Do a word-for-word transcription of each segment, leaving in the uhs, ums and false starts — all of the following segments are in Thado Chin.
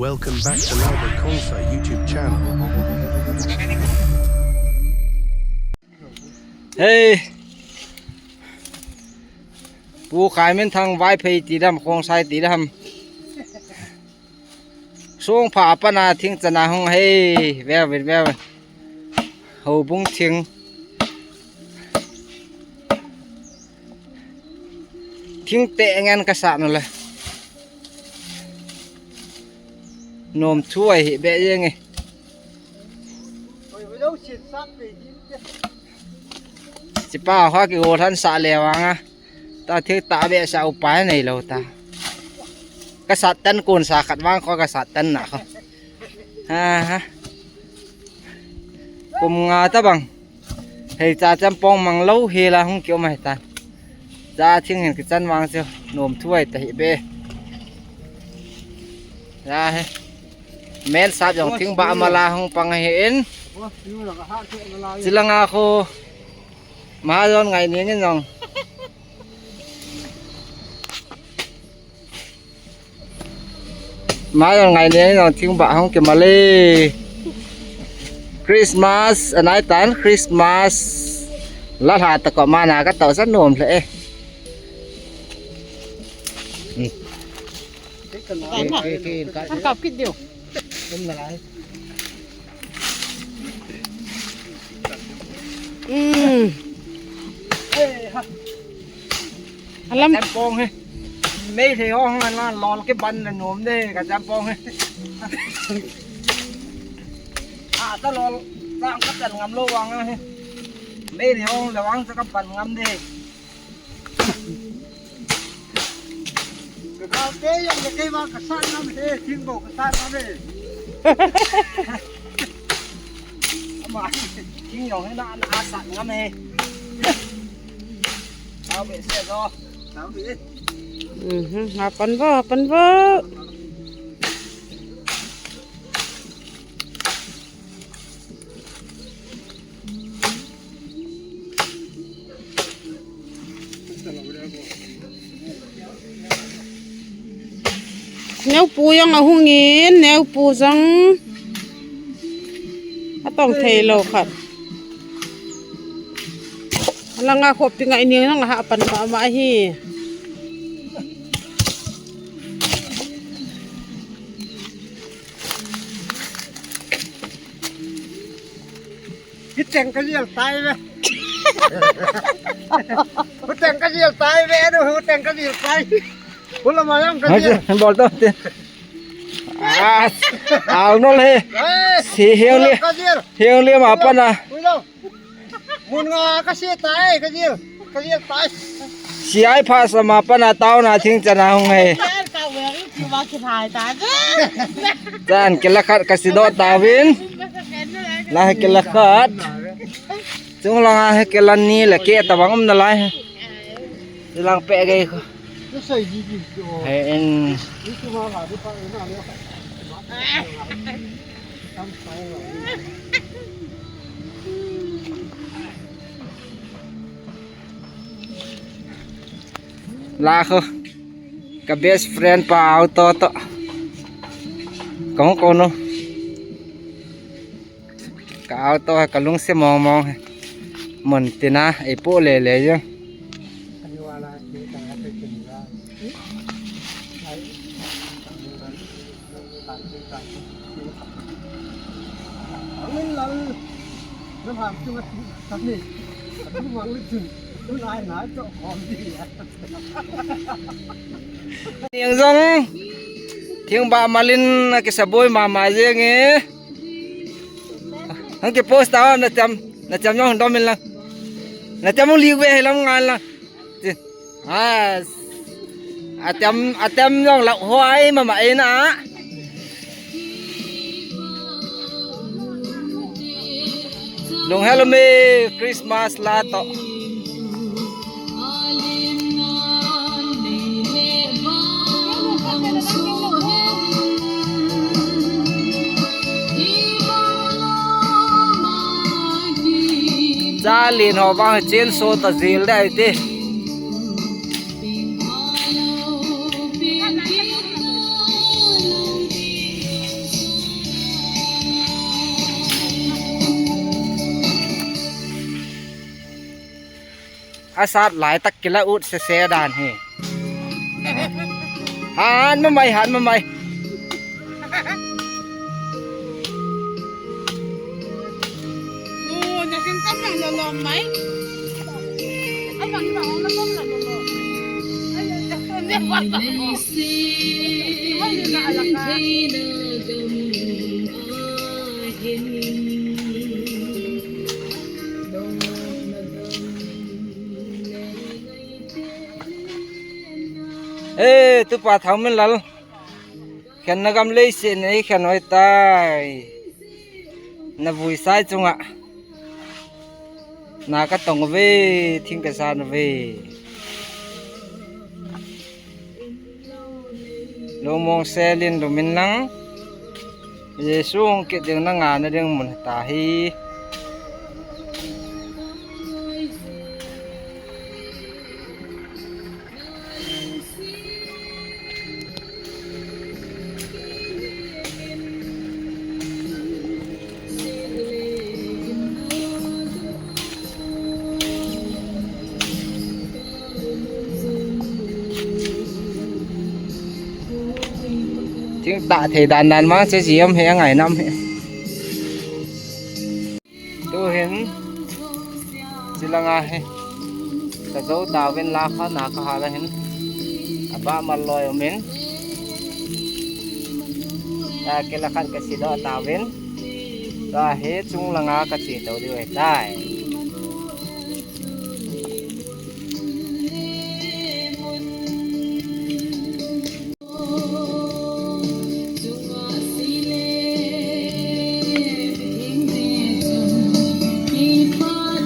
Welcome back to Lalbert Khongsai YouTube channel. Hey. Pu Khaiminthang Vaiphei ti dam, Khongsai ti dam. Songpha a pat a thing chan a hung hei, veu vin veu. Houbung thing. Thing teh ngen ka sat nu le. Nom thu ahi be jeng e. Chipa ho kigol han sah le vang a. Ta thil ta be sa upai nei lo ta. Ka sat tan kun sa khat vang kho ka sat tan na kho. Ha ha. Kum nga ta bang. Hei cha champong mang lo hi la hung kiu mai ta. Cha thing hin kichan vang chu nom thu ai ta hi be. Ya he. Men sap jong thing ba mala hung pang hi in. Chilanga kho. Mahajon ngai ning in jong. Mahajon ngai ning in jong thing ba hung ke male. Christmas anai tan Christmas. La ha ta ko mana ka tau san nom le eh. Hmm. Kan kap, kan kap kit diu. Um na lai. Hmm. Alam. Champong he. Mei thei hong an la lol ke ban na nom de ka champong he. A ta lol. Sang ka tan ngam lo vang he. Mei thei hong le vang sa ka ban ngam de. Ka galte jong le keima ka sat ngam he, thing bou ka sat ngam he. Ama, thing jong he na, na sat ngam he. Tao be se do. Tao be. Mhm, hapan vo, hapan vo. Neupu jong ahung in, neupu jong atong thei lou khat. Alanga khopi ngai ni jong aha pan mama hi. Hiteng ka jel tai ve. Huteng ka jel tai ve, anu, huteng ka jel tai. Hula ma jong ka jel. Bol to te. As, al no le. Eh, si hiang le. Ka jel. Hiang le ma pa na. Ui lo. Mun nga ka si tai, ka jel. Ka jel tai. Si ai pha sa ma pa na tao na thing cha na hung he. Ka wer ki wa ki thai ta. Chan ke la khat ka si do ta vin. La ke la khat. Chung langa he ke lan ni le ke ta bang um na lai he. Lang pe ge ko. He en. La ko. Ka best friend pa auto to. Kong kono. Ka auto ha ka lungsi mong mong he. Mun tina ei po le le jong. Yang jong thing ba malin a kisa boi mama jeng e. Hang ke post ta na cham, na cham jong dom in lang. Na cham li ve lam ngan lang. As. Atam, atam jong lau huai mama ina. Lung hello me Christmas la to. Cha lin ho vang chen so ta jil dai te. Asat lai tak kila ut sese dan hi. Han mamai, han mamai. Eh, tupa Thangminlal. Khenna gam leiset nei khen hoi tai. Na vui sai chunga. Na ka tong ve, thing ka san ve. Lungmong selin lumin lang. Jesu hung kit ding na ngahna ding mun tahi. Thing tah thei dan dan ma che ji am he, angai nam he. Tuhin, chilanga hi. Ka jo tauvin la kha na ka hala hin. Aba mal loi umin. Ta kila khat ka sidoh tauvin. Ta hi chung langa ka che to diu ahitai.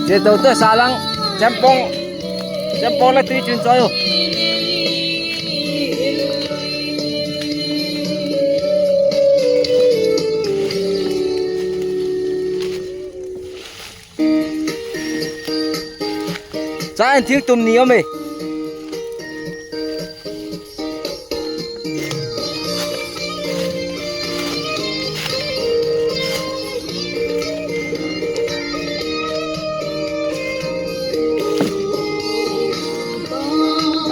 Che to te salang, chempong, chempong la tui chun choi u. Cha in thing tum ni om e.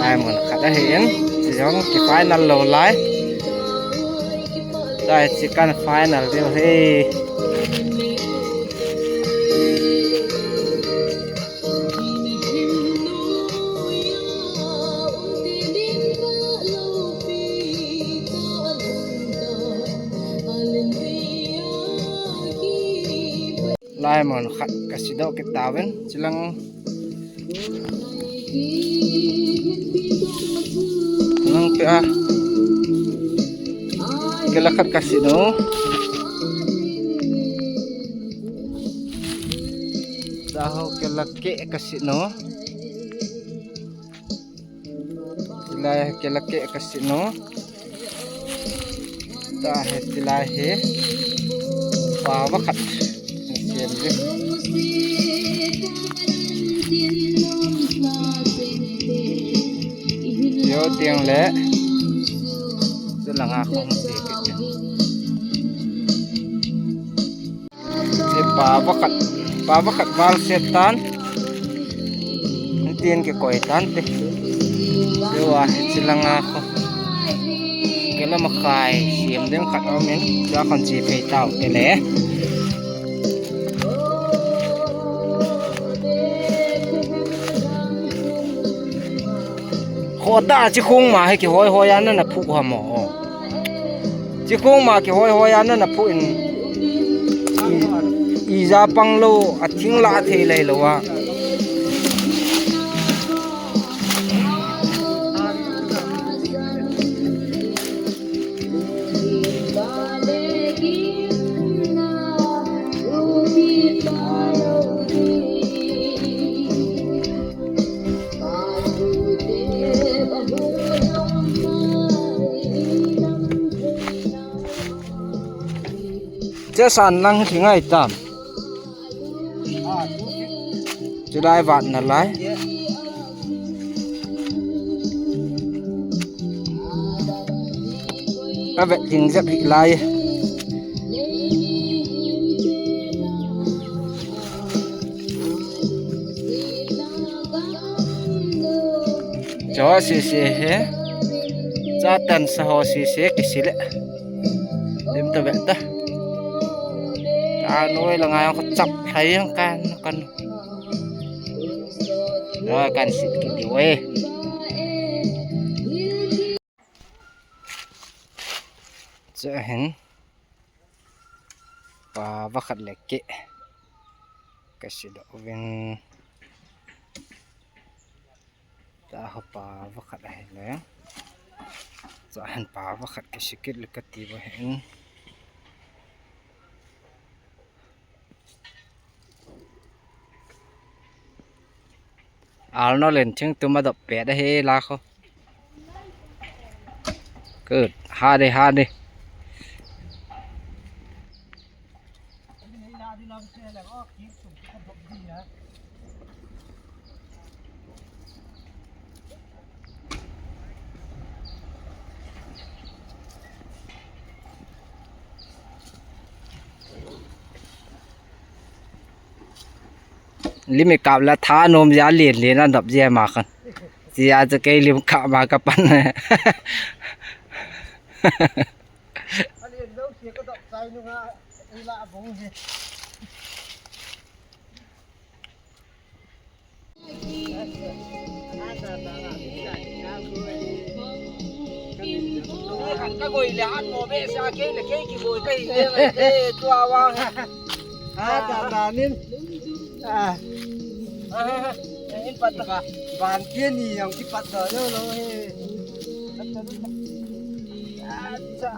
Lai mun khat ahi in, chi jong ki final lou lai. Lai chi kan final diu hi. Lai mun khat ka sidoh kit tauvin, chilang nang pe a. Kila khat ka sidoh. Taho kila ke ka sidoh. Chilai kila ke ka sidoh. Ta he chilai he. Pa va khat. Sem je. Yo tiang le. Chilanga khong se ke. Che pa va khat, pa va khat val set tan. Tin kikoi tan te. Che wa, chilanga khu. Kila makhai, siam ding khat om in. Che wa khon che phei tau te le. Khota chi khung ma he kihoi hoi an na phu ha mo. Chi khung ma kihoi hoi a nana phu in i, ija pang lou, a thing la thei lai lou a. Che san lang hi ngai tam. Chulai vat na lai. Ka vet ding jep hi lai. Cho sisi he. Cha tan sa ho sisi kisile. Lim to beta. Ka noi la ngai ko chap hai yang kan kan. Ro kan sit ki di we. Cha hin. Pa va khat le ke. Ka si do vin. Ta ho pa va khat ahi le. Cha hin pa va khat ka si kit le ka ti va hin. Alno len thing tum adop pet ahi la kho. Good. Ha de, ha de. Lim i kap la tha nom ja lien lien a dap je ma khan. Sia chu kei lim kap ma ka pan. Ka goi le hat mo be sa kei le kei ki goi kai le, eh, tua wang. Ha, ta ta nin. Ah. Ah, in pat ta. Ban kien ni yang ki pat ta lo lo he. Acha.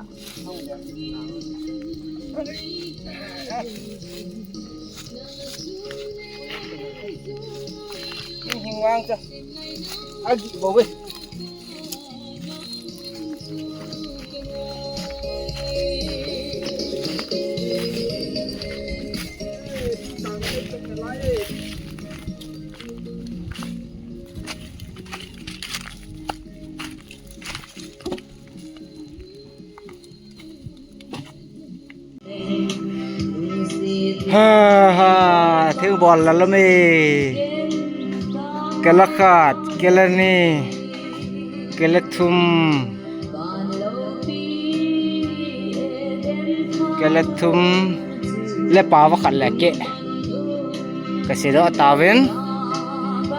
Hing hing wang cha. Agi bo we. Ha, ha, thing bol la lami. Kela khat, kela ni, kela thum, kela thum, le pa va khat le ke. Ka si do ta vin.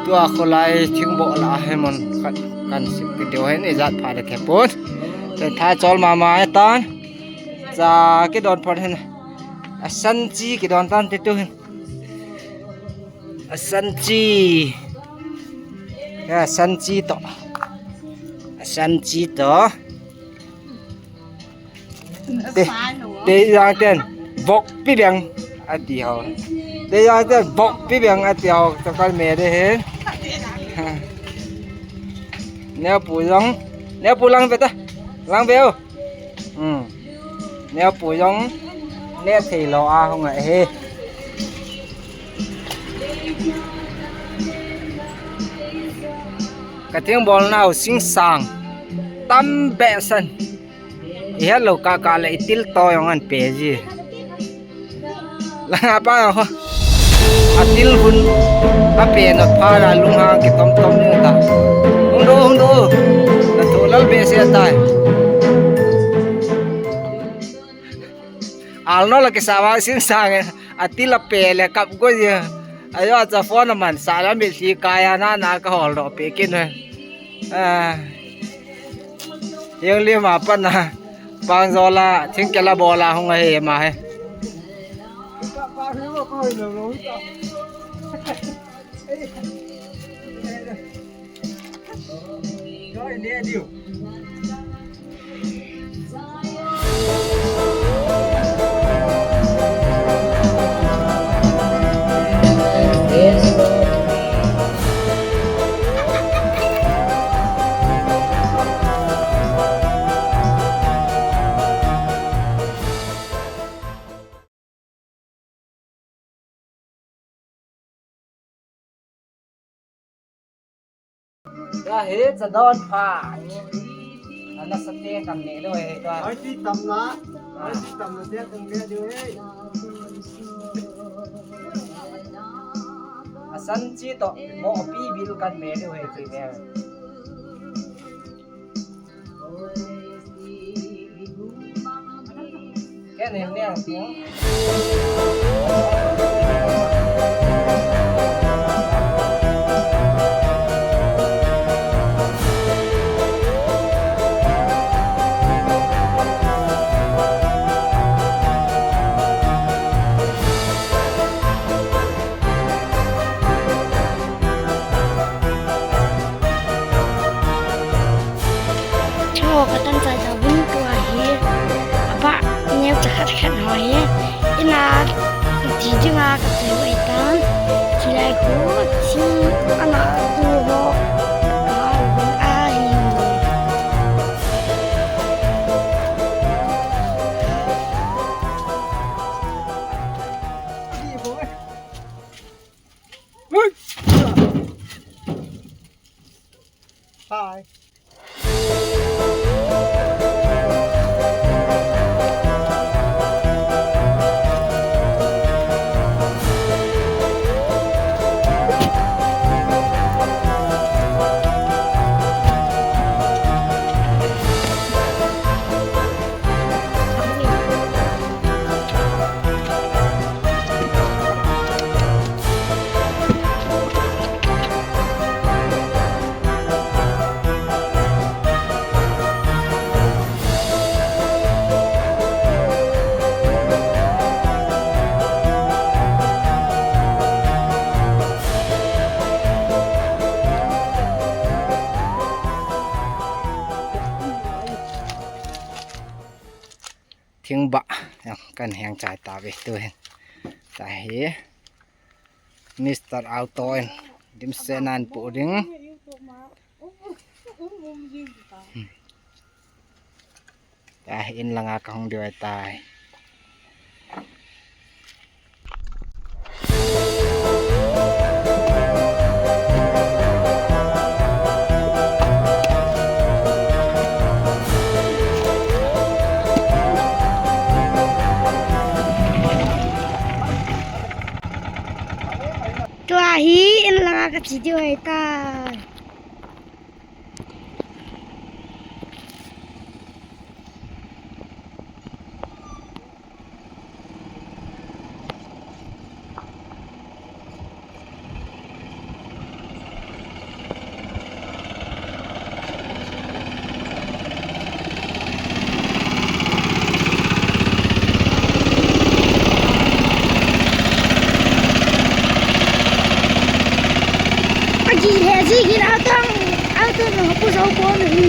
Tua kholai thing bol la he mon khat kan si ki do he ni jat pha de ke pon. Te tha chol ma ma tan. Cha ki don pon hen. A san chi ki don tan ti tu hin. A san chi. Ya, san chi to. A san chi to. Te, te yang ten. Bok pi beng. A ti ho. Te yang ten. Bok pi beng a ti ho. Chakal me de he. Neo pu jong. Neo pu lang ve ta. Lang ve o. Hmm. Neo pu jong ne thei lo a hung a he. Ka thing bol nau sing sang tam be san. I het lo ka ka le i til to jong an pe ji. Langa pa ho. A til hun. A pe na pha la lung hang ki tom tom ni ta. Hung do, hung do. Na to lal be se tai. Alno la ki sa wa sin sang e. A til a pe le kap go ji. Ayo cha phone man sa la mi si ka ya na na ka hol do pe kin. Ah. Yang li ma pan na. Pang zo la, thing ke la bo la hung a he ma he. Ka he cha don pha. Ana sa te kam ne lo he ka. Ai ti tam na. Ai ti tam na te kam ne lo he. A san chi to mo pi bil kan me lo he ti ne. Ken hin neo. Cho katan chai tauvin tua hi. Apa neo cha khat khat ho hi. Ina ti dinga ka tu ai tan. Chilai ho chi ana tu ho. Ka uvin ahi. Hi. Thingbah, jong kan heng chai tauve tuhin. Tahi, Mister Auto in dimset nan pu ding. Hmm. Tahi, in langa kahung diu ahitai. Tua hi in langa kache diu ahitai. Aji he, aji hin atang, atang na pu sau ko na hi.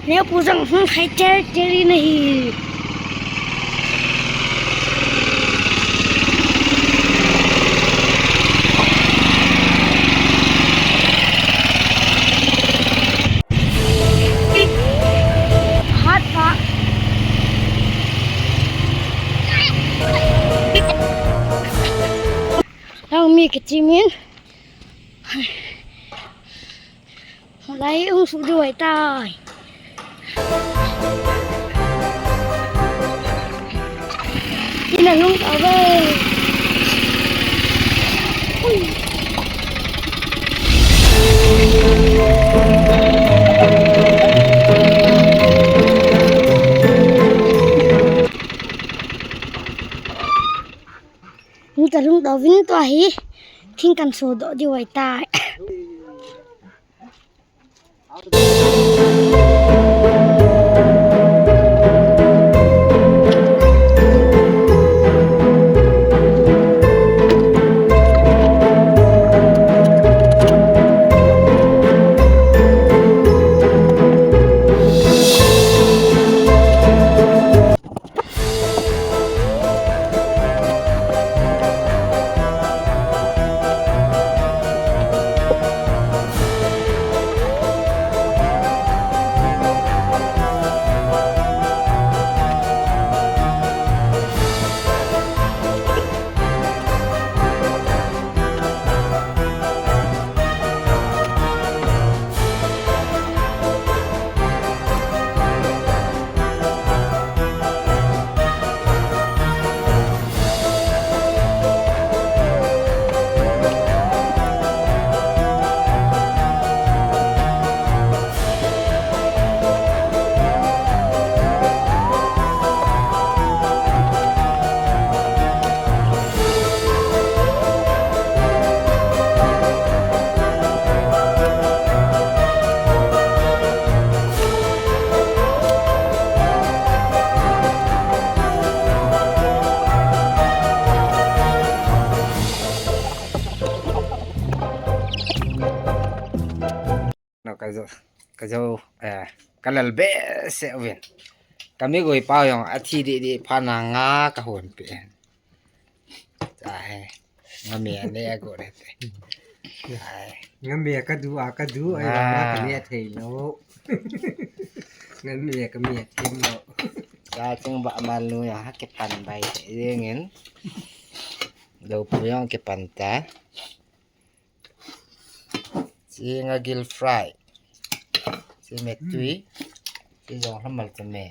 Neo pu jong hung khai ter ter in ahi. Hat pa. Ang mi kichimin. Lai ung su duai tai. Ina lung tau ve. Ui. Lung ta lung tau vin tua hi. Thing kan so doh diu ahitai. Ka jo, ka jo, eh, ka lal behseh uvin. Ka mi goi pa jong a thi di di pha na nga ka hon pe. Cha he. Nga mi ane a go re te. Ai. Nga mi ka du a ka du ai Ah. Nga ka mi a thei lo. Nga mi ka mi a thei lo. Cha ching ba mal nu ya ha ke pan bai te jeng in. Lo pu jong ke pan ta. Chi nga gil fry. Chi me tui. Chi jong hlam mal cha me.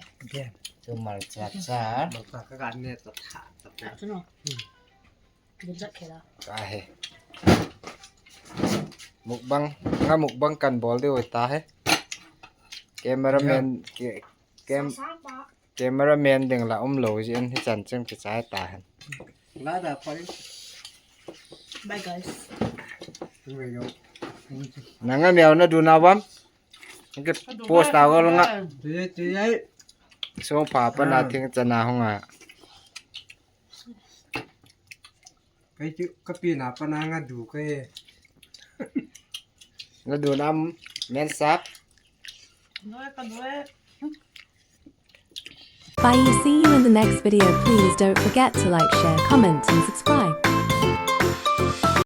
Chu mal cha cha. Mal cha ka kan ne ta tha ta. Chu no. Gil jat khela. Ka he. Mukbang, nga mukbang kan bol de ta he. Cameraman, ke, cam, cameraman ding la um lo jin hi chan cheng ki chai ta hen. La da pa. Bye guys. Nanga miau na du na bam. Ke post ta go nga. Tui tui ai. Song pa pa na thing chana hong a. Kai chu ka pi na pa na nga du kai. Na du nam men sap. Noi ka noi. Bye, see you in the next video. Please don't forget to like, share, comment and subscribe.